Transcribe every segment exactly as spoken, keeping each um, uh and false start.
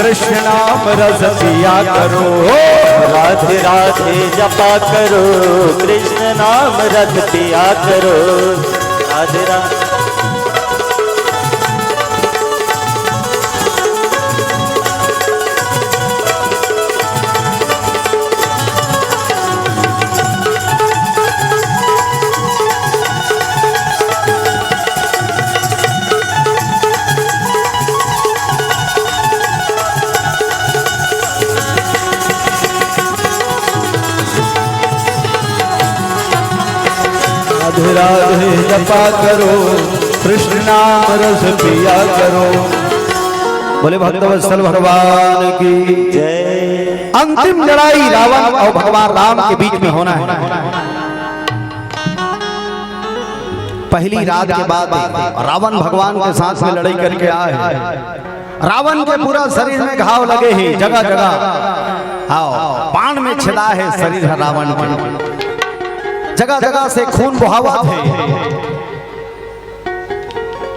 कृष्ण नाम रस पिया करो। राधे राधे जपा करो, कृष्ण नाम रस पिया करो। राधे राधे। राधे राधे जपा करो, कृष्ण नाम रस पिया करो। बोले भक्तवत्सल भगवान की। जय। अंतिम लड़ाई रावण और भगवान राम के बीच में होना है। पहली रात के बाद रावण भगवान के साथ में लड़ाई करके आए हैं। रावण के पूरा शरीर में घाव लगे हैं, जगह जगह। हाँ, बाण में छेदा है शरीर है रावण के, जगह जगह से खून बहावत है।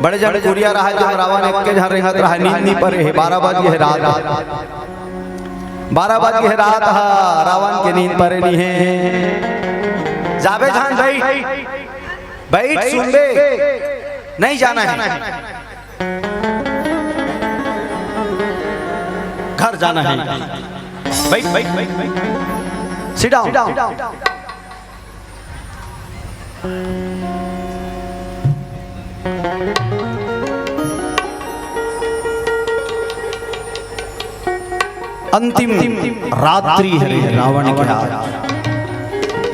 बड़े जन कुरिया रहा, जब रावण एक के झन रेंगत रहा, नींद नी परे हे, बारह बज गे हे रात, बारह बज गे हे रात हा, रावण के नींद परे नी हे। जाबे झन, बैठ, बैठ, सुनबे, नहीं जाना है, घर जाना है, बैठ, बैठ, बैठ, बैठ, sit down। अंतिम रात्रि हरे रावण के आज।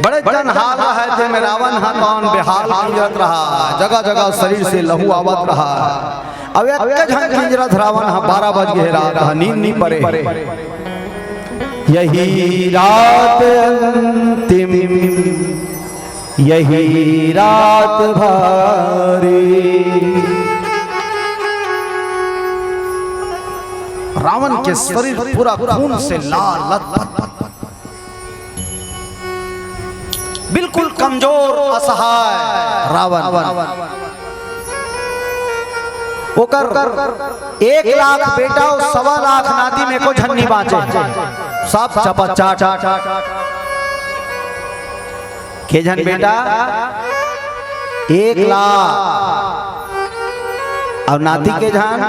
बड़े जन हाल रहे थे में रावण हा तौन बेहाल किंजरत रहा, जगह जगह शरीर से लहू आवत रहा। अब एक झन किंजरत रावण हा, बारह बज गे रात हा, नींद नी परे। यही रात अंतिम, यही रात भारी। रावण के शरीर पूरा खून से लाल लथपथ, बिल्कुल कमजोर असहाय रावण। ओकर एक लाख बेटा अउ सवा लाख नाती में एको झन नी बाँचे, सब चपाचाट। के झन बेटा? एक लाख। अउ नाती के झन?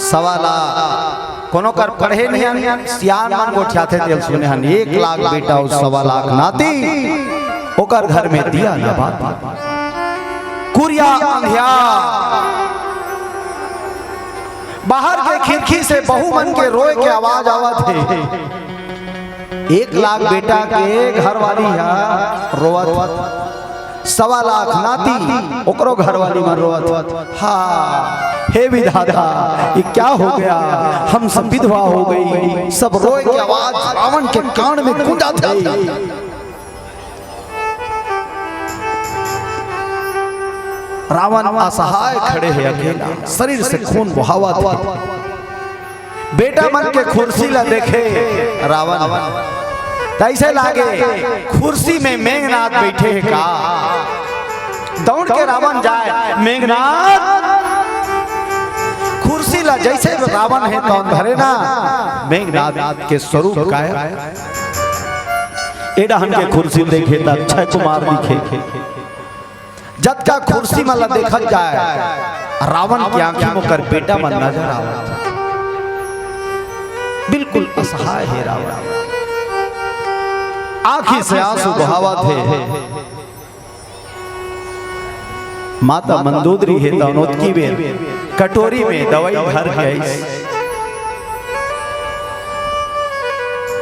सवा लाख। कोनो कर पढ़े नियन सियान मन गोठियाथे तेल सुने हन, एक लाख बेटा अउ सवा लाख नाती, ओकर घर में दिया न बाती। कुरिया अंधियार। बाहर के खिड़की से बहू मन के रोए के आवाज आवत हे। एक लाख बेटा के घरवाली हा रोवत, सवा लाख नाती, ओकरो घरवाली मन रोवत। हाँ, हे विधाता, ये क्या हो गया? हम सब विधवा हो गई। सब रोए के आवाज रावण के कान में गूंजत हे। रावण असहाय खड़े हे अकेला, शरीर से खून बहावत हे। बेटा मन के खुरसी ला देखे रावण, तइसे लागे खुरसी में मेघनाथ बइठे हे का। दउड़ के रावण जाय, मेघनाथ। खुरसी ला जइसे रावण हे तौन धरे ना, मेघनाथ के स्वरूप काय। ए डहन के खुरसी देखे त अक्षय कुमार दिखे। जतका खुरसी मन ला देखत जाय, रावण के आँखी म ओकर बेटा मन नजर आवत। बिल्कुल असहाय हे रावण। आँखी से आंसू बहावत हे। माता मंदोदरी हे तौन ओतकी बेर कटोरी में दवाई धर के आइस।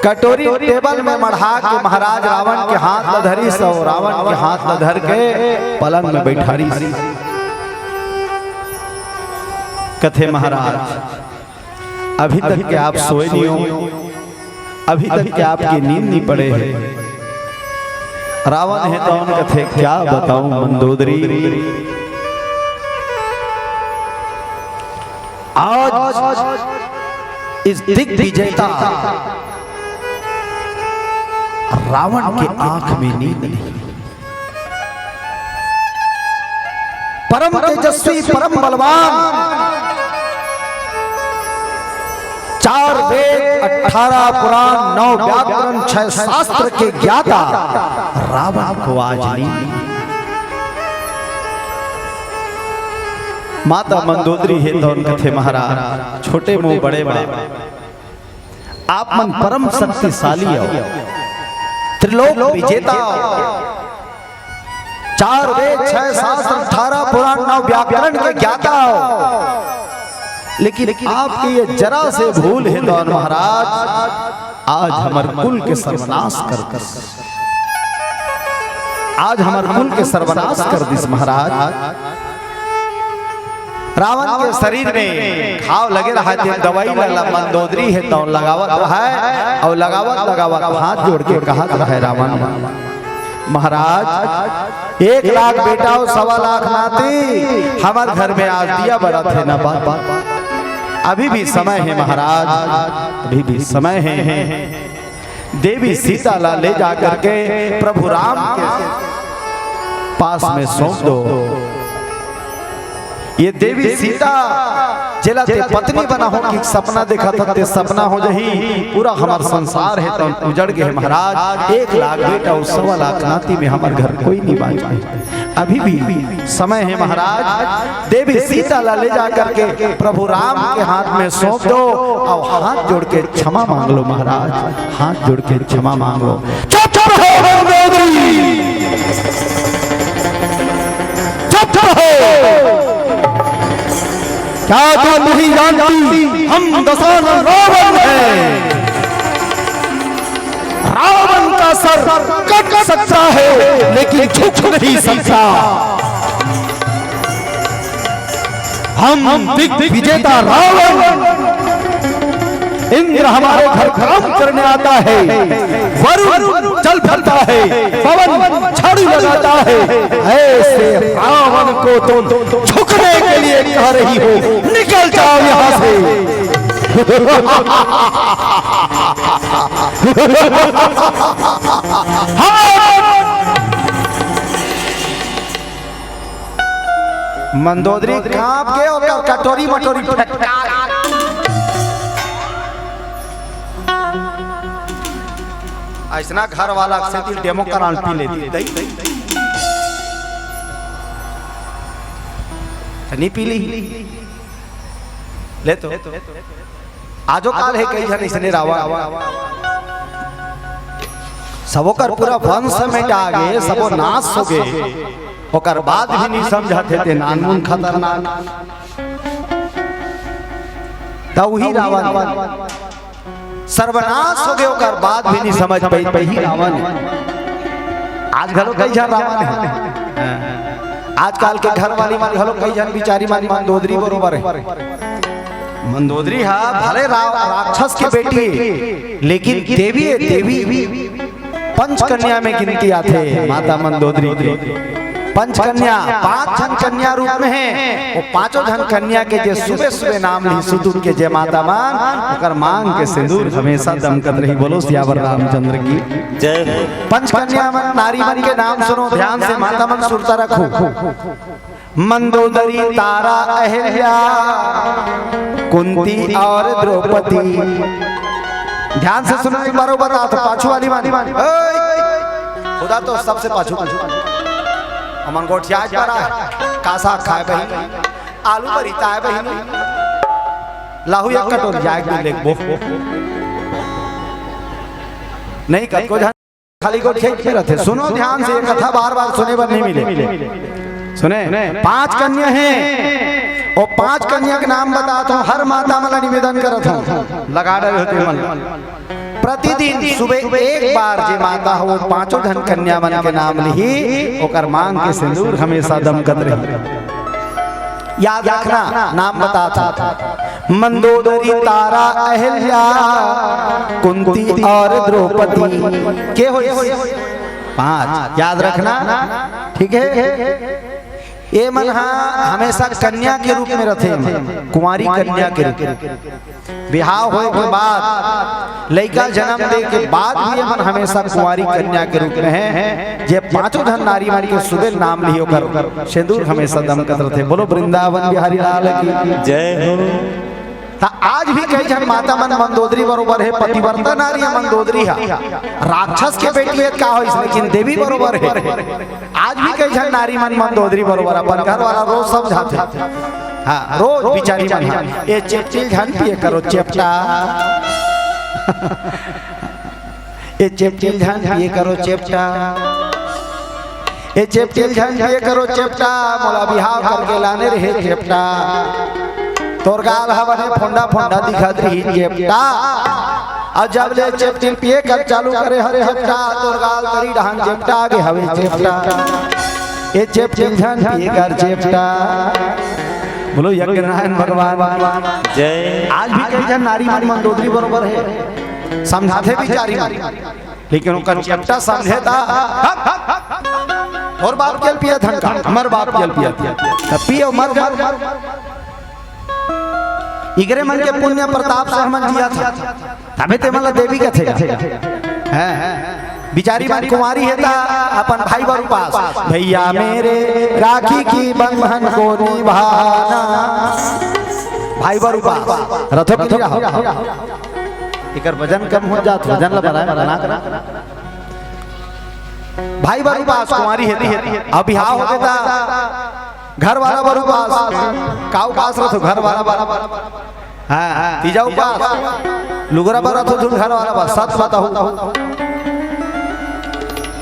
कटोरी टेबल में मढ़ा के महाराज रावण के हाथ ल धरिस अउ रावण के हाथ ल धर के पलंग में बैठारिस। कथे महाराज, अभी तक के आप सोए नहीं हो, अभी तक के आपके नींद नहीं पड़े है। रावण हे तौन कथे, क्या बताऊं मंदोदरी, आज इस दिग्विजेता रावण के आंख में नींद नहीं। परम तेजस्वी, परम बलवान, चार वेद, अठारह पुराण, नौ व्याकरण, छह शास्त्र के ज्ञाता रावण को आज नींद। माता मंदोदरी हे तौन कथे, महाराज, छोटे मुंह बड़े बड़े, आप मन परम शक्तिशाली हो, त्रिलोक विजेता हो, चार वेद, छह शास्त्र, अठारह पुराण, नौ व्याकरण के ज्ञाता हो, लेकिन आपके ये जरा से भूल हे तौन महाराज, आज हमर कुल के सर्वनाश कर दिस। आज हमर कुल के सर्वनाश कर दिस महाराज। रावण के शरीर में घाव लगे रहा, तेन दवाई ला मंदोदरी हे तौन लगावत रहा हे, अउ लगावत लगावत हाथ जोड़ के कहत रहा हे रावण, महाराज, एक लाख बेटा अउ सवा लाख नाती, हमर घर में आज दिया बरत हे न बाप। अभी भी समय हे महाराज, अभी भी समय हे। देवी सीता ला ले जा करके प्रभु राम के पास में सौंप दो। ये देवी सीता, जेला ते पत्नी बनाहूं के सपना देखत हस, ते सपना हो जाही, पूरा हमर संसार हे त उजड़ गे हे महाराज। एक लाख बेटा अउ सवा लाख नाती में हमर घर कोई नहीं बांच पाही। अभी भी समय हे महाराज, देवी सीता ला ले जा करके प्रभु राम के हाथ में सौंप दो अउ हाथ जोड़ के क्षमा मांग लो महाराज, हाथ जोड़ के क्षमा मांग लो। चुप रहो मंदोदरी, चुप रहो। क्या तुम नहीं जानती, हम दशानन रावण हैं। रावण का सर कट सकता है, लेकिन झुक नहीं सकता। हम दिग्विजेता रावण, इंद्र हमारे घर काम करने आता है, वरुण जल भरता है, पवन झाड़ू लगाता है। ऐसे रावण को तुम झुकने के लिए कह रही हो, निकल जाओ यहाँ से। मंदोदरी कांप के ओकर कटोरी मटोरी फटका। अइसना घर वाला से दिल डेमो करान पी लेती। त नहीं पी ली। ले तो। आजो काल हे कई झन अइसने रावण। सबो कर पूरा वंश मिटा गे, सबो नाश हो गे। ओकर बाद भी नहीं समझत हे ते नानमुन खतरनाक। त उही रावण सर्वनाश हो गे, ओकर बाद भी नहीं समझ पाई, वही रावण हे। आज घलो कई झन रावण हे। आजकल के घर वाली मन घलो कई झन बिचारी मन मंदोदरी बरोबर हे। मंदोदरी हा भले रा-, राक्षस के बेटी हे, लेकिन देवी हे, देवी। पंच कन्या में गिनती आथे माता मंदोदरी के। पंच कन्या, पांच झन कन्या रूप में हे। वो पांचों झन कन्या के जे सुबह सुबह नाम लिही सुतुन के जे माता मन, ओकर मांग के सिंदूर हमेशा दमकत रही। बोलो सियावर रामचंद्र की। जय हो। पंच कन्या मन, नारी मन के नाम सुनो ध्यान से, माता मन सुरता रखो। मंदोदरी, तारा, अहिल्या, कुंती और द्रौपदी। ध्यान से सुनो, एक बार बता तो पाछू वाली मन। ओए, खुदा तो सबसे पाछू। हमन गोठिया पर आए, कासा खाए बहिनी, आलू बरी ताए बहिनी, लाहू एक कटोरी जाए के लेगबो। नहीं, कतको झन खाली गोठिया में रहिथे। सुनो ध्यान से, ये कथा बार-बार सुने बर नहीं मिले। सुने, पांच कन्या हे, वो पांच कन्या के नाम बतात हंव, हर माता मन ला निवेदन करत हंव, लगा डरे हो ते मन। प्रतिदिन सुबह एक बार जे माता हो, वो पांचों झन कन्या मन के नाम लिही, ओकर मांग के सिंदूर हमेशा दमकत रही। याद रखना, नाम बतात हंव। मंदोदरी, तारा, अहिल्या, कुंती और द्रौपदी। के होइस? पांच। याद रखना, ठीक हे? ये मन हा हमेशा कन्या के रूप में रहिथे, कुंवारी कन्या के रूप में। बिहाव होए के बाद, लइका जन्म दे के बाद भी ये मन हमेशा कुंवारी कन्या के रूप में हे। जे पांचों झन नारी मन के सुबह नाम लिही, ओकर सिंदूर हमेशा दमकत रहिथे। बोलो वृंदावन बिहारी लाल की। जय हो। त आज भी कई झन माता मन मंदोदरी बरोबर हे, पतिव्रता नारी हे मंदोदरी हा। राक्षस के बेटी हे का होइस, लेकिन देवी बरोबर हे। आज भी कई झन नारी मन मंदोदरी बरोबर, अपन घर वाला रोज समझाथे। हाँ, रोज बिचारी मन हा, ए चेपटिल झन पिए करो चेपटा। ए चेपटिल झन पिए करो चेपटा। ए चेपटिल झन पिए करो चेपटा, मोला बिहाव करके लाने रहे चेपटा। तोर गाल ह बने फोंडा फोंडा दिखत रही चेपटा। अउ जब ले चेपटिल पिए कर चालू करे हरे चेपटा, तोर गाल तरी डहान चेपटा गे हवे चेपटा। ए चेपटिल झन पिए कर चेपटा। बोलो यज्ञ नारायण भगवान। जय। आज भी कई झन नारी मन मंदोदरी बरोबर हे, समझाथे बिचारी मन, लेकिन ओकर चेपटा समझे ता तोर बाप के ल पिया थन का, हमर बाप के ल पिया थन। तब पिए मर जा। इगरे मन के पुण्य प्रताप से हमन जिया था, तबे ते मन ला देवी कथे। हैं? बिचारी मन कुंवारी हे ता अपन भाई बर उपास, भैया मेरे राखी की बंधन को निभाना। भाई बर उपास रथो की रहो। एकर वजन कम हो जात, वजन ला बढ़ाए, बढ़ा करा। भाई बर उपास कुंवारी हे ता, अब बिहाव हो गे ता घर वाला बर उपास, का उपास रथो घर वाला बर? हाँ, तीजा उपास, लुगरा बर रथो धुन घर वाला बर, सच बताहू।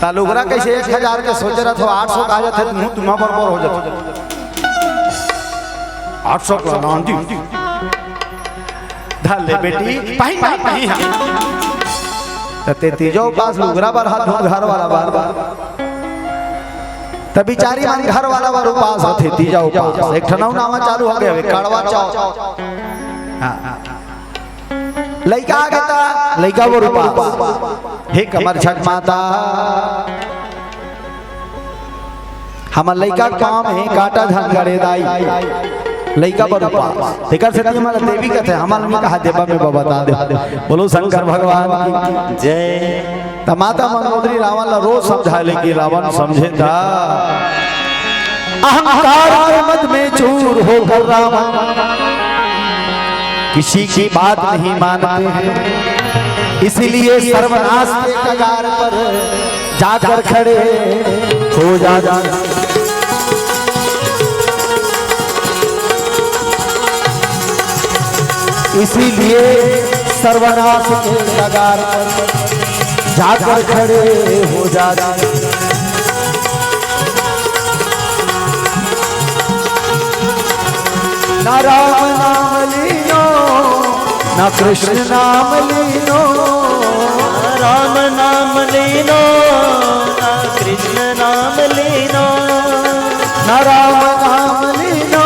ता लुगरा कइसे एक हजार के सोचे रथो, आठ सौ का आ जाथे, मुँह तुम्हा बरोबर हो जाथे। आठ सौ का नाम दी। धर ले बेटी, पहिन ना, पहिन ना। त ते तीजो उपास लुगरा बर हाथ धो घर वाला बर। त बिचारी मन घर वाला बर उपास होथे, तीजा उपास। एक ठन अउ नावा चालू हो गया, कड़वा चौथ। हाँ। लइका आ गे ता, लइका बर उपास। हे कमर छठ माता, हमर लइका के पाँव में कांटा झन गड़े दाई, लइका बर उपास। तेकर सेती हमर देवी कथे, हमर नइ कहा देबा में बता दे। बोलो शंकर भगवान की जय। त माता मंदोदरी रावण ला रोज समझाए, लेकिन रावण समझे ता। अहंकार और मद में चूर होकर रावण किसी की बात नहीं मानते हैं, इसीलिए सर्वनाश के कगार पर जाकर खड़े हो जाते हैं। इसीलिए सर्वनाश के कगार पर जाकर खड़े हो जाते हैं। ना राम नाम लीनो, ना कृष्ण नाम लीनो। ना राम नाम लीनो, ना कृष्ण नाम लीनो। ना राम नाम लीनो,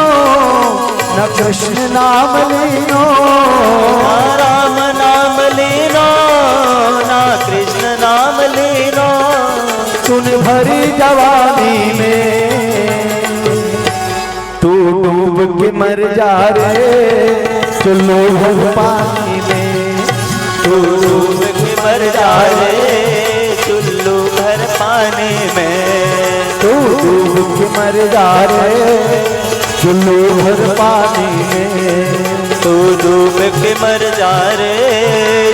ना कृष्ण नाम लीनो। ना राम नाम लीनो, ना कृष्ण नाम लीनो। तूने भरी जवानी में तू डूब के मर जा रे, चुल्लू भर पानी में। तू डूब के मर जा रे, चुल्लू भर पानी में। तू डूब के मर जा रे, चुल्लू भर पानी में। तू डूब के मर जा रे,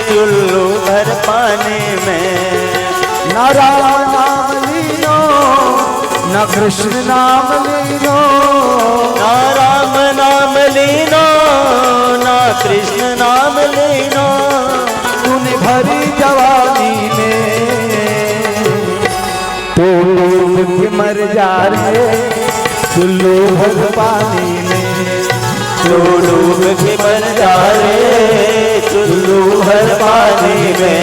चुल्लू भर पानी में। ना राम नाम लीनो, ना कृष्ण नाम लीनो। ना राम नाम लीनो, ना कृष्ण नाम लीनो। तूने भरी जवानी में तू डूब के मर जा रे, चुल्लू भर पानी में। तू डूब के मर जा रे, चुल्लू भर पानी में।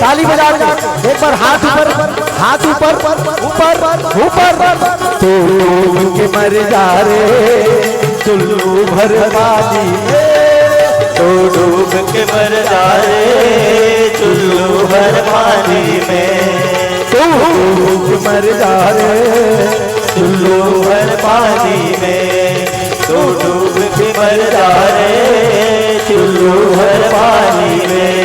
ताली बजा के एक बार हाथ ऊपर, हाथ ऊपर, ऊपर, ऊपर। तू डूब के मर जा रे, चुल्लू भर पानी में। तू डूब के मर जा रे, चुल्लू भर पानी में। तू डूब के मर जा रे, चुल्लू भर पानी में। तू डूब के मर जा रे, चुल्लू भर पानी में।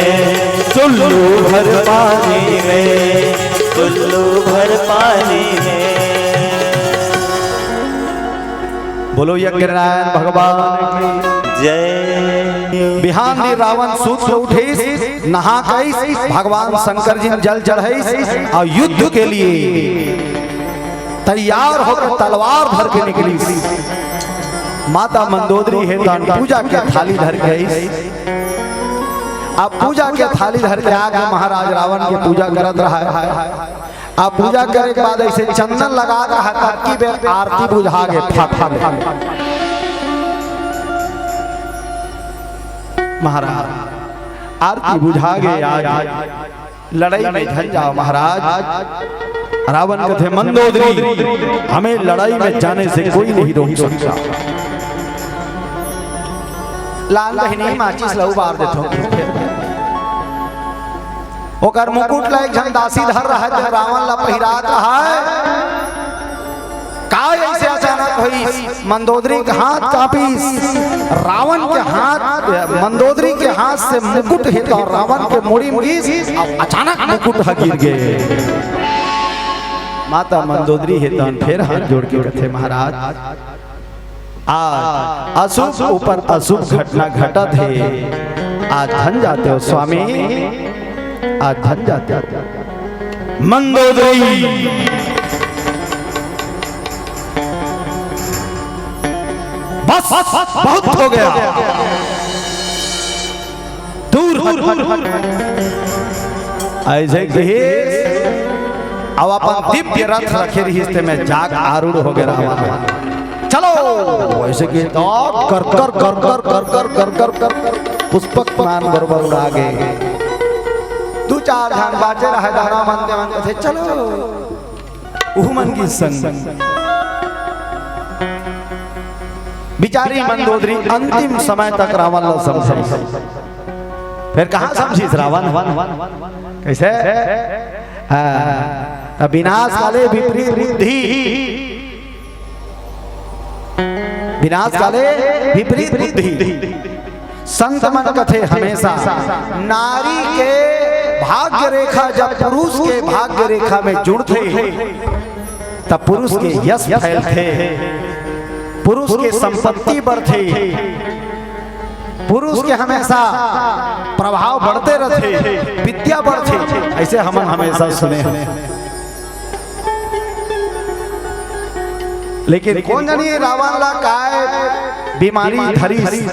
चुल्लू भर पानी में, चुल्लू भर पानी में। बोलो यज्ञ नारायण भगवान की जय। बिहान दिन रावण सूत के उठिस, नहा के आइस, भगवान शंकर जी में जल चढ़ाइस और युद्ध के लिए तैयार होकर तलवार धर के निकलिस। माता मंदोदरी हे तहान पूजा के थाली धर के आइस। अब पूजा के थाली धर के आके महाराज रावण के पूजा करत रहा है। अब पूजा करे के बाद ऐसे चंदन लगा के हतक्की बेर आरती बुझा गे, फट, फट। महाराज, आरती बुझा गे, आज लड़ाई में झन जाओ महाराज। रावण कथे, मंदोदरी, हमें लड़ाई में जाने से कोई नहीं रोक सकता। लान बहिनी माचिस ला उबार देथों। ओकर मुकुट ला एक झन दासी धर रहय, ते रावण ला पहिरात रहय। का अइसे अचानक होइस? मंदोदरी के हाथ कांपिस, रावण के हाथ, मंदोदरी के हाथ से मुकुट हे त रावण के मुड़ी म गिस, अउ अचानक मुकुट ह गिर गे। माता मंदोदरी हे तहन फेर हाथ जोड़ के कथे, महाराज, आज अशुभ ऊपर अशुभ घटना घटत हे। आज धन जाते हो स्वामी, आज धन जाते हो। मंदोदरी, बस, बहुत हो गया। दूर हट। अइसे कहिस, अउ अपन दिव्य रथ रखे रहिस, ते में जाग आरूढ़ हो गे रावण। चलो, अइसे कहिस, तो कर कर कर कर कर कर कर कर कर पुष्पक विमान बरोबर उड़ा गे। दू चार झन बाचे रहय, दानव मन ते मन कथे, चलो, उहू मन के संग। बिचारी मंदोदरी अंतिम समय तक रावण ला समझाइस। फेर कहाँ समझिस रावण? कइसे? हाँ, त विनाश काले विपरीत बुद्धि, विनाश काले विपरीत बुद्धि। संत मन कथे हमेशा, नारी के भाग्य रेखा जब पुरुष के भाग्य रेखा में जुड़थे, तब पुरुष के यश फैलथे, पुरुष के संपत्ति बढ़थे, पुरुष के हमेशा प्रभाव बढ़ते रहिथे, विद्या बढ़थे। अइसे हमन हमेशा सुने हन। लेकिन कोन जनी रावण ला काय बीमारी धरिस,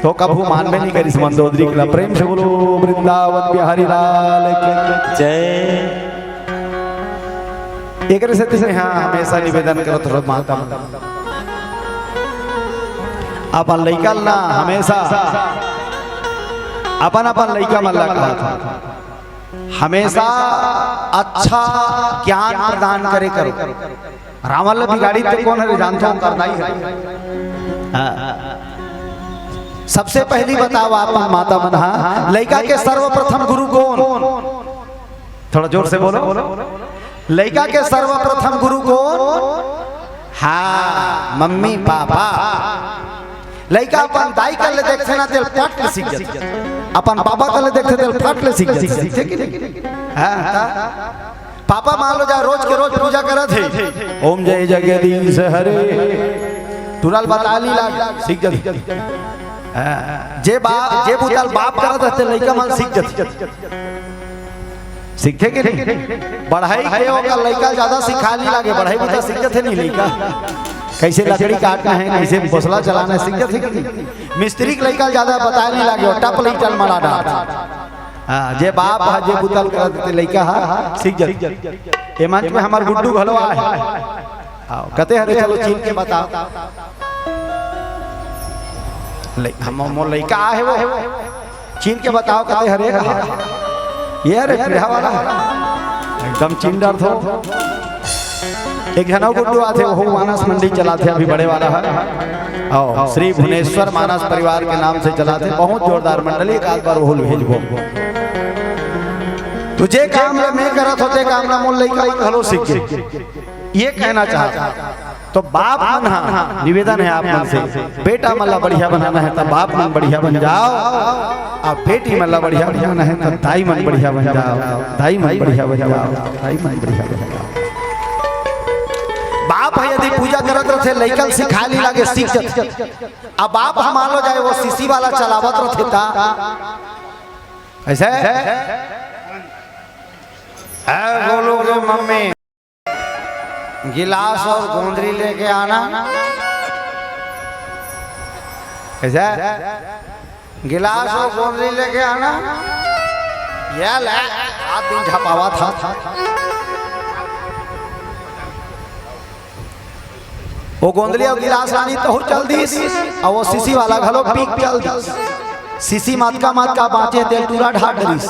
तो कभू मानबे नइ करिस मंदोदरी ला। प्रेम से बोलो वृंदावन बिहारी लाल की जय। एकरे सेती मैं हा हमेशा निवेदन करत रहत माता मन, अपन लइका ल ना हमेशा, अपन अपन लइका मन ला कहत हंव, हमेशा अच्छा ज्ञान प्रदान करे करो। रावण ला बिगाड़ी ते कोन हरे जानथो? ओकर दाई हरे। हाँ। सबसे पहली बताओ आप मन माता मन, हाँ, लइका के सर्वप्रथम गुरु कोन? थोड़ा जोर से बोलो। लइका के सर्वप्रथम गुरु कोन? हाँ, मम्मी पापा। लइका अपन दाई कर ले देखथे ना, तेल फट ले सीख जाथे। अपन पापा कर ले देखथे, तेल फट ले सीख जाथे। सीखथे कि नहीं? हाँ, हाँ। पापा मान लो जा रोज के रोज पूजा करत हे, ओम जय जगदीश हरे, टुरा ल बता नी लाग, सीख जाथे। हाँ, जे बा-, जे बुता ल बाप करत रहथे, लइका मन सीख जाथे। सीखथे कि नहीं? बढ़ई के ओकर लइका ल जादा सिखाय नी लागे, बढ़ई बुता सीख जाथे नहीं लइका। कइसे लकड़ी काटना हे, कइसे बोसला चलाना हे, सीख जाथे कि नहीं? मिस्त्री के लइका ल जादा बताय नी लागे, टप ले ईटा ल मला डारथे। हाँ, जे बाप ह, जे बुता ल करथे, लइका ह सीख जाथे। ए मंच में हमर गुड्डू घलो आय हे। हाँ, कते हरे, चलो चीन के बताओ। ले, हम, मोर लइका आय हे वो। चीन के बताओ कते हरे कहा। ये हरे पीढ़ा वाला। एकदम चीन डरथो। एक झन अउ गुड्डू आथे, वो मानस मंडी चलाथे, अभी बड़े वाला हे। अउ श्री भुवनेश्वर मानस परिवार के नाम से चलाथे, बहुत जोरदार मंडली, एक आध बार वो ल भेजबो। तो जे काम ल मैं करत हों, ते काम ल मोर लइका घलो सीख गे। ये कहना चाहत हों। तो बाप मन हा निवेदन हे आप मन से, बेटा मन ला बढ़िया बनाना हे त बाप मन बढ़िया बन जाओ, अउ बेटी मन ला बढ़िया बनाना हे त दाई मन बढ़िया बन जाओ, दाई मन बढ़िया बन जाओ, दाई मन बढ़िया बन जाओ। बाप ह यदि पूजा करत रथे, लइका ल सिखाय नी लागे, सीख जाथे। अब बाप ह मान लो जाय वो सीसी वाला चलावत रथे त अइसे, ए गोलू के मम्मी, गिलास अउ गोंदरी लेके आना। कइसे? गिलास अउ गोंदरी लेके आना। ये ले, रात दिन झपावत हे। वो गोंदली अउ गिलास लानिस तहूँ चल दिस, अउ वो सीसी वाला घलो पी के चल दिस। सीसी म अतका म अतका बांचे, तेल टूरा ढार डरिस।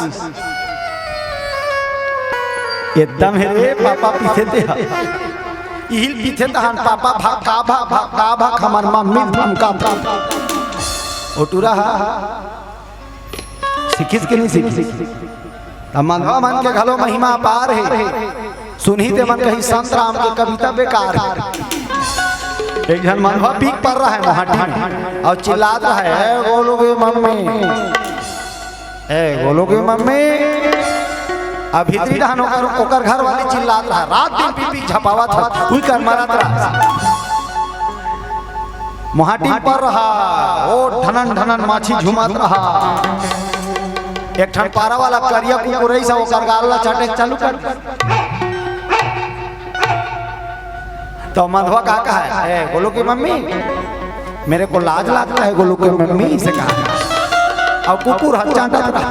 एकदम हे रे, पापा पीथे ते ह। इही ल पीथे तहन पापा भक्का भक, भक्का भक, हमर मम्मी ल धमका भक। ओ टूरा हा सिखिस के नहीं सिखिस? त मंधवा मन के घलो महिमा अपार हे। सुनही ते मन कही संत राम के कविता बेकार हे। एक झन मंधवा पीक पर रहा है मोहाटी में अउ चिल्लात रहा है, "ए गोलू के मम्मी, ए गोलू के मम्मी।" अब भीतरी डहन ओकर, ओकर घर वाली चिल्लात रहा, रात दिन पीक पीक झपावत रहा, उही कर मरत रहा। मोहाटी पर रहा, ओ ढनन ढनन माछी झूमत रहा। एक ठन पारा वाला करिया कुकुर अइस ओकर गाल ला चाटे चालू कर दिस। त मंधवा का कहा है, "ए, गोलू की मम्मी, मेरे को लाज लगता है गोलू की मम्मी," अइसे कहा। अउ कुकुर ह चाटत रहा।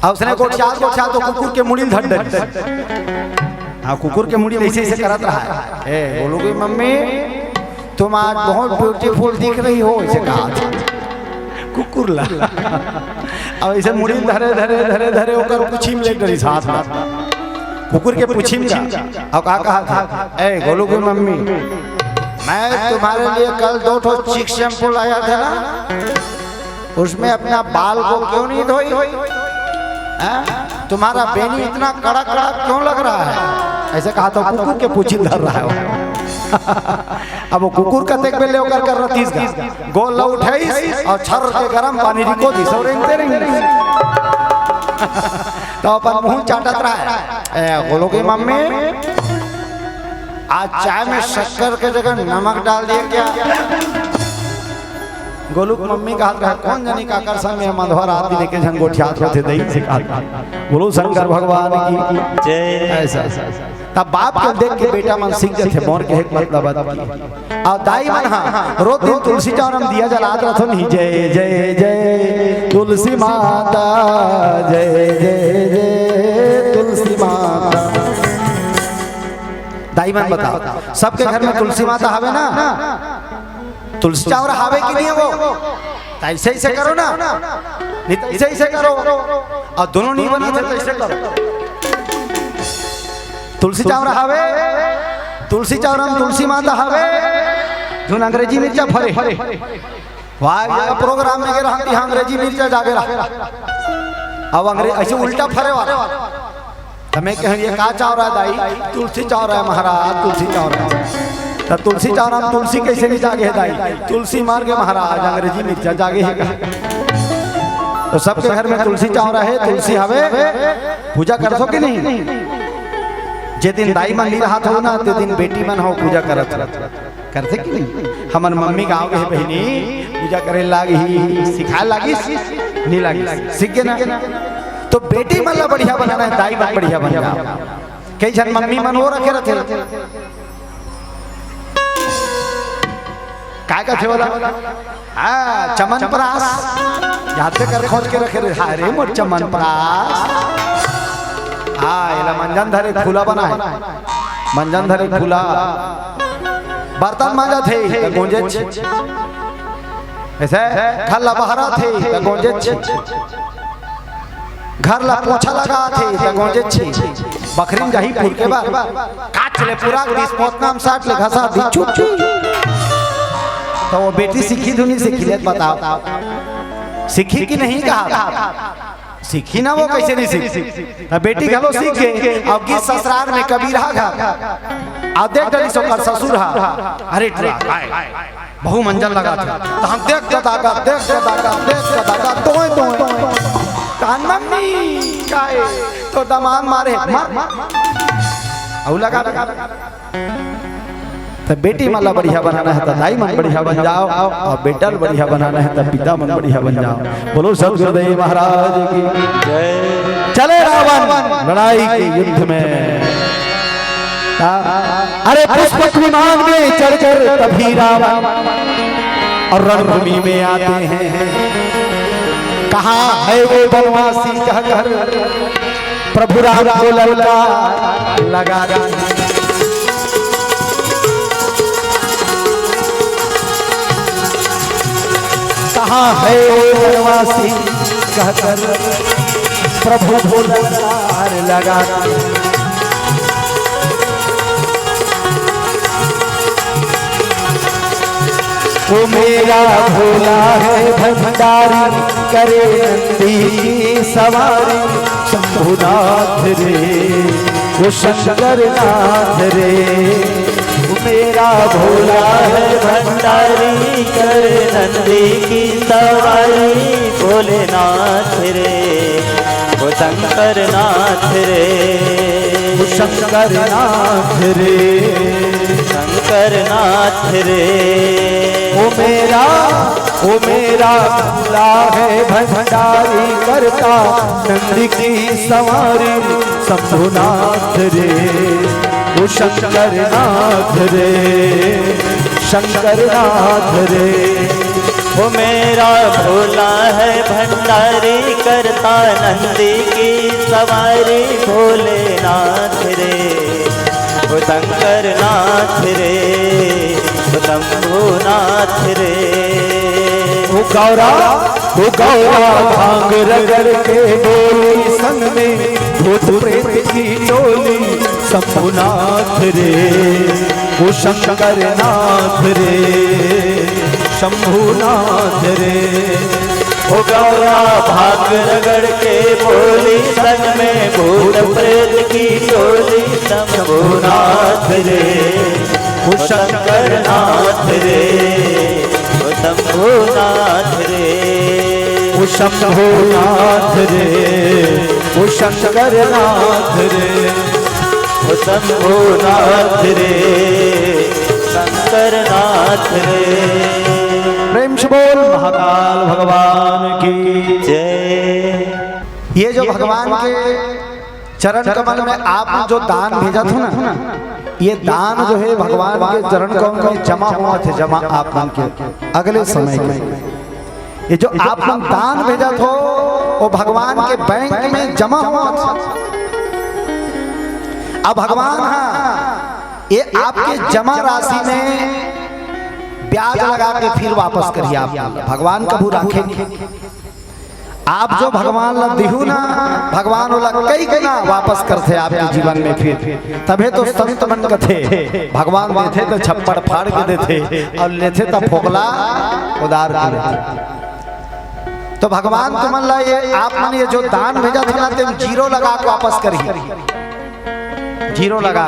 अउ उसने गोठियात गोठियात ओ कुकुर के मुड़ी ल धर डरिस। हाँ, कुकुर के मुड़ी ल अइसे अइसे करत रहा है, "ए, गोलू की मम्मी, तुम आज बहुत beautiful दिख रही हो," अइसे कहा कुकुर ला। अउ अइसे मुड़ी ल धरे धरे धरे धरे ओकर पूछी म ले डरिस हाथ ला। कुकुर के पूछी म ला। अउ का कहा था, "ए, गोलू की मम्मी, मैं तुम्हारे लिए कल दो ठो चिक शैम्पू लाया था ना, उसमें अपना बाल को क्यों नहीं धोई? हाँ? तुम्हारा बेनी इतना कड़क कड़क क्यों लग रहा है?" अइसे कहा तो कुकुर के पूछी ल धर रहा है वो। अब ओ कुकुर कतेक बेर ले ओकर कर रतिस गा। गोल ल उठाइस अउ छर के गरम पानी रिको दिस अउ रेंगते रेंग। त अपन मुंह चाटत रहा है, "ए, गोलू की मम्मी, आज चाय में शक्कर के जगह नमक डाल दिए क्या?" गोलू के मम्मी कहत रहा, "कोन जनी काकर संग में मंधवा रात दिन एके झन गोठियात रथे दई," अइसे कहत रहा। बोलो शंकर भगवान की जय। अइसा, अइसा, अइसा। तब बाप के देख के बेटा मन सीख जाथे, मोर कहे के मतलब बात की। अउ दाई मन हा रोज दिन तुलसी चौरा म दिया जलात रथन ही, "जय जय जय तुलसी माता, जय जय जय तुलसी माता।" दाई मन बताओ, सबके घर में तुलसी माता हवे ना? तुलसी चौरा हवे कि नहीं हवे? त अइसे अइसे करो ना, नहीं त अइसे अइसे करो, अउ दोनों नहीं बनथे त अइसे करो। तुलसी चौरा हवे, तुलसी चौरा म तुलसी माता हवे, झन अंग्रेजी मिर्चा फरे। वाह, ये प्रोग्राम में गे रहा, अंग्रेजी मिर्चा जागे रहा। अब अंग्रेज अइसे उल्टा फरे वाला। त मैं कहूं, "ये का चौरा हे दाई?" "तुलसी चौरा हे महाराज, तुलसी चौरा हे।" "त तुलसी चौरा म तुलसी कइसे नहीं जागे हे दाई?" "तुलसी मर गे महाराज, अंग्रेजी मिर्चा जागे हे का?" त सबके घर में तुलसी चौरा हे, तुलसी हवे, पूजा करथो कि नहीं? जे दिन दाई मन नहीं रहत हो ना, ते दिन बेटी मन हो पूजा करत हो। करथे कि नहीं? हमर मम्मी गाँव गे हे बहिनी, पूजा करे लागही, सिखाए लागिस, नहीं लागिस, सीख गे ना। तो बेटी मन ला बढ़िया बनाना हे, दाई मन बढ़िया बन जाओ। कई झन मम्मी मन वो रखे रथे, काय कथे ओला? हाँ, चमनप्रास। याद से कर खोज के रखे रहे। हाय रे मोर चमनप्रास। हाँ, एला मंजन धरे फूला बनाए। मंजन धरे फूला। बर्तन मांजत हे, त गोंजेच। अइसे घर ला बहारत हे, त गोंजेच। घर ला पोछा लगात हे, त गोंजेच। बखरी म जाही फूल के बर। काच ले पूरा दिस, पोतना म साट ले घसा दी, छुप छुप। त वो बेटी सीखी धुनी सीखी ले बताओ। सीखी कि नहीं कहा? सीखी ना, वो कइसे नहीं सीखी? त बेटी घलो सीख गे। अउ गिस ससुरार में कबीरहा घर। अउ देख डरिस ओकर ससुर हा। अरे टुरा, काय? बहू मंजन लगाथे। त हम देख के दागा, देख के दागा, देख के दागा, तोय, तोय। तहन मम्मी, काय? तो दमांद मारे, मर। अउ लगा, लगा। त बेटी मन ला बढ़िया बनाना हे, त दाई मन बढ़िया बन जाओ, अउ बेटा ला बढ़िया बनाना हे, त पिता मन बढ़िया बन जाओ। बोलो सतगुरुदेव महाराज की जय। चले रावण लड़ाई के युद्ध में। अरे पुष्पक विमान में चढ़कर तभी रावण और रणभूमि में आते हैं। कहाँ है वो वनवासी कहकर प्रभु राम को ललकार लगाते हैं। कहाँ है वो वनवासी कहकर प्रभु को ललकार लगाते हैं। वो मेरा भोला है भंडारी, करे नंदी की सवारी, शंभुनाथ रे, वो शंकर नाथ रे। वो मेरा भोला है भंडारी, करे नंदी की सवारी, भोलेनाथ रे, वो शंकर नाथ रे, वो शंकर नाथ रे। शंकर नाथ रे। ओ मेरा, ओ मेरा भोला है भंडारी, करता नंद की सवारी, शंभुनाथ रे, ओ शंकर नाथ रे, शंकर नाथ रे। ओ मेरा भोला है भंडारी, करता नंदी की सवारी, भोलेनाथ रे, ओ शंकर नाथ रे, ओ शंभुनाथ रे। ओ गौरा, ओ गौरा, भांग रगड़ के बोली संग में भूत प्रेत की टोली, शंभुनाथ रे, ओ शंकर नाथ रे, शंभुनाथ रे। ओ गौरा, भांग रगड़ के बोली संग में भूत प्रेत की टोली, शंभुनाथ रे, ओ शंकर नाथ रे, ओ शंभुनाथ रे। ओ शंभुनाथ रे, ओ शंकर नाथ रे। ओ शंभुनाथ रे, शंकर नाथ रे। प्रेम से बोल महाकाल भगवान की। जय। ये जो भगवान के चरण कमल में आप जो दान भेजत हो ना, ये दान जो है भगवान के चरण कमल में जमा होवत हे, जमा आप मन के अगले समय के। ये जो आप मन दान भेजत हो, वो भगवान के बैंक में जमा होवत हे। अब भगवान हा ये आपके जमा राशि में ब्याज लगा के फिर वापस करही आप। भगवान कभू राखे नहीं। आप जो भगवान ला दिहू ना, भगवान ओला कई गुना वापस करथे आपके जीवन में फिर। तभे तो संत मन कथे, भगवान देथे तो छप्पड़ फाड़ के देथे, अउ लेथे तो फोकला उधार के लेथे। तो भगवान तुमन ला ये, आप मन ये जो दान भेजत हे ना, तेम जीरो लगा के वापस करही। जीरो लगा,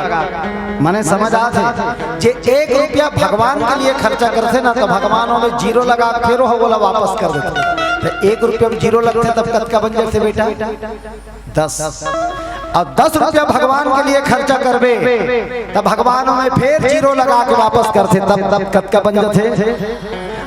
माने समझ आत हे, जे एक रुपया भगवान के लिए खर्चा करथे ना, तो भगवान ओमे जीरो लगा के फेर ओला वापस कर देथे। तो एक रुपया में जीरो लगथे, तब कतका बन जाथे बेटा? दस। अउ दस रुपया भगवान के लिए खर्चा करबे, तब भगवान ओमे फेर जीरो लगा के वापस करथे, तब, तब कतका बन जाथे?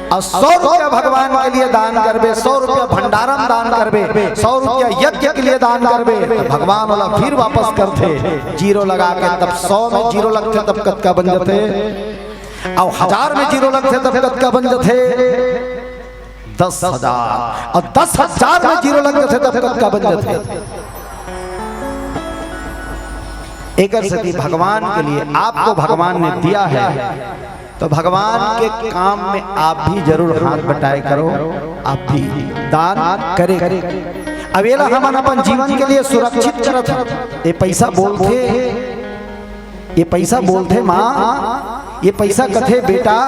अउ सौ रुपया भगवान के लिए दान करबे, सौ रुपया भंडारा में दान करबे, सौ रुपया यज्ञ के लिए दान करबे, तो भगवान ओला फिर वापस करथे जीरो लगा के। तब सौ में जीरो लगथे, तब कतका बन जाथे? अउ हजार में जीरो लगथे, तब कतका बन जाथे? दस हजार। अउ दस हजार में जीरो लग जाथे, तब कतका बन जाथे? एकर सेती भगवान के लिए आपको भगवान ने दिया है, तो भगवान के काम में आप भी जरूर हाथ बटाए करो, आप भी दान करे। अब एला हमन अपन जीवन के लिए सुरक्षित करत हन। ये पैसा बोलथे, ये पैसा बोलथे माँ, ये पैसा कथे, "बेटा,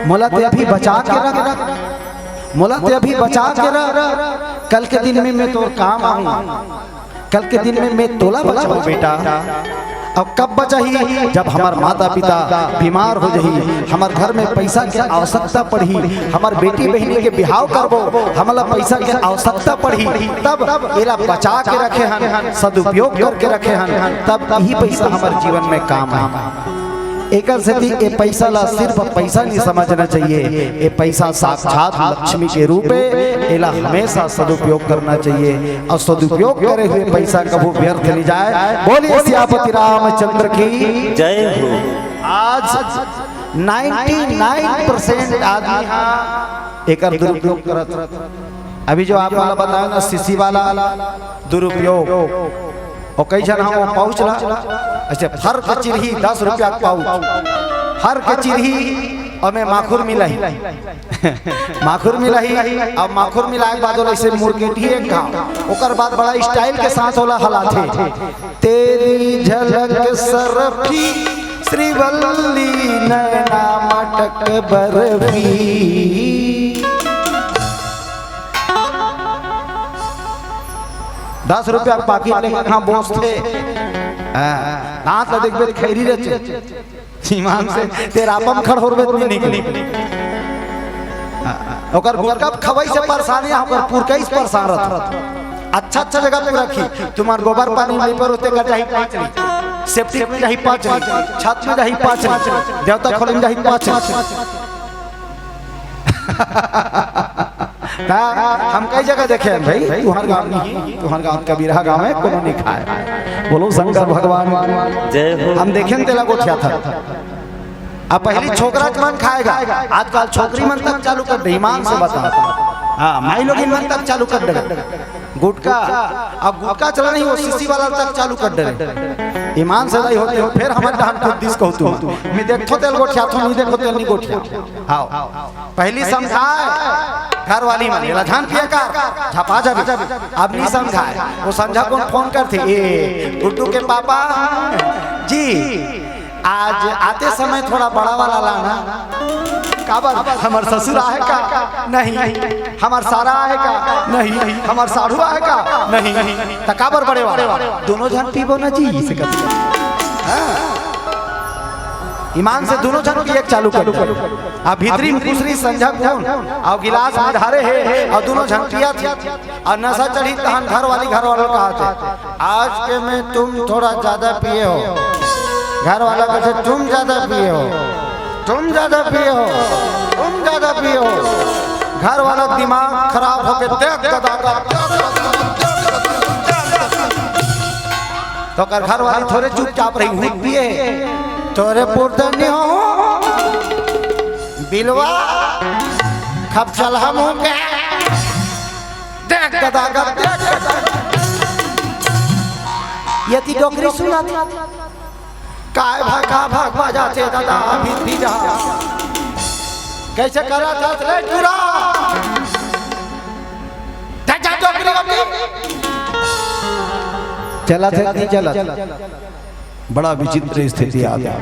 मोला ते अभी बचा के रख, मोला ते अभी बचा के रख, कल के दिन में मैं तोर काम आऊँ।" कल के दिन में मैं तोला बचाऊं बेटा। अब कब बचाही? जब हमर माता पिता बीमार हो जाही, हमर घर में पैसा के आवश्यकता पड़ही, हमर बेटी बहिनी के बिहाव करबो, हमला पैसा के आवश्यकता पड़ही, तब एला बचा के रखे हन, सदुपयोग करके रखे हन, तब यही पैसा हमर जीवन में काम आही। एकर सेती ए पैसा ला सिर्फ पैसा नहीं समझना चाहिए, ए पैसा साक्षात लक्ष्मी के रूप है, एला हमेशा सदुपयोग करना चाहिए। अउ सदुपयोग करे हुए पैसा कभू व्यर्थ नहीं जाए। बोलिए सियापति रामचंद्र की। जय हो। आज नाइंटी नाइन परसेंट आदमी हा एकर दुरुपयोग करत। अभी जो आप वाला बताया ना, सीसी वाला दुरुपयोग, अउ कई झन हा वो पाउच ला ऐसे फर के चिरही, दस रुपया के पाउच, फर के चिरही, अउ में माखुर मिलाही। माखुर मिलाही, अब माखुर मिलाए के बाद ओला ऐसे मुरकेटही एक घाव, ओकर बाद बड़ा स्टाइल के साथ ओला हलाथे। तेरी झलक सरफी श्रीवल्ली नैना मट बर्फी। दस रुपया के पाकिट लेके कहाँ बोसथे? हाँ, दांत ला देखबे त खैरी रचे। ईमान से तेरा आपम खड़होरबे त नहीं निकली। हाँ, ओकर गुटका खवई से परेशान हे, ओकर पुरकई से परेशान रहत। अच्छा अच्छा जगह पे रखी। तुम्हार गोबर पानी में पर होते का जाही पाँच लीटर, सेप्टिक में जाही पाँच लीटर, छत में जाही पाँच लीटर, देवता खोली में जाही पाँच लीटर। ता हम कई जगह देखे हैं भाई, तुहर गांव नहीं, तुहर गांव कबीरा गांव हे, कोनो नहीं खाय। बोलो शंकर भगवान। जय हो। हम देखे तेला गोठियाथन। अब पहली छोकरा मन खाय गा, आजकल छोकरी मन तक चालू कर दे, ईमान से बता। हाँ, माई लोगिन मन तक चालू कर दे। गुटका, अब गुटका चला नहीं, वो सीसी वाला तक चालू कर दे। ईमान से नहीं होते हो, फिर हमर डहन खुद दिस कहू तू। मैं देखो तेल गोठियाथो, नहीं देखो तेल नहीं गोठिया। हाँ, पहली समझाय घर वाली मन, एला झन पिए का, झपा जाबे। अब नहीं समझाय, वो संझा कुन फोन करथे, ए, गुड्डू के पापा जी, आज आते समय थोड़ा बड़ा वाला लाना। काबर? हमर ससुर आहे का? नहीं। हमर सारा आहे का? नहीं। हमर साढ़ू आहे का? नहीं। त काबर बड़े वाला? दोनों झन पीबो ना जी, इसे कर। हाँ। ईमान से दोनों झन पिए के चालू कर दो। आ भीतरी में खुसरी संझा कुन, अउ गिलास में ढारे हे, अउ दोनों झन पियत हे। अउ नशा चढ़ी तहन घर वाली घर वाला कहत हे, आज के में तुम थोड़ा ज्यादा पिए हो। घर वाला कहत हे, तुम ज्यादा पिए हो, तुम ज्यादा पिए हो, तुम ज्यादा पिए हो। घर वाला दिमाग खराब होके देख गदा कर, तो ओकर घर वाली थोरे चुपचाप रही, हुई पिए, तोरे पुरतन नहीं हो, बिलवा, खप चल हम हो के। देख गदा कर, देख गदा कर। ये ती डोकरी सुनत। काय भाग, का भाग बाजा थे दादा, अभी भी जा। कैसे करा था रे चूरा? जा, जा, डोकरी बंदी। चला थे, नहीं चला। बड़ा विचित्र स्थिति आ गया।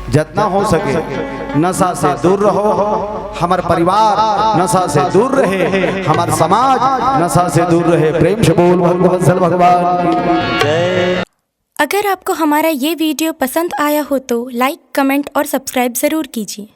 जितना हो सके नशा से दूर रहो, हमर परिवार नशा से दूर रहे, हमर समाज नशा से दूर रहे। प्रेम से बोल भक्तवत्सल भगवान की। जय। अगर आपको हमारा ये वीडियो पसंद आया हो तो लाइक, कमेंट और सब्सक्राइब ज़रूर कीजिए।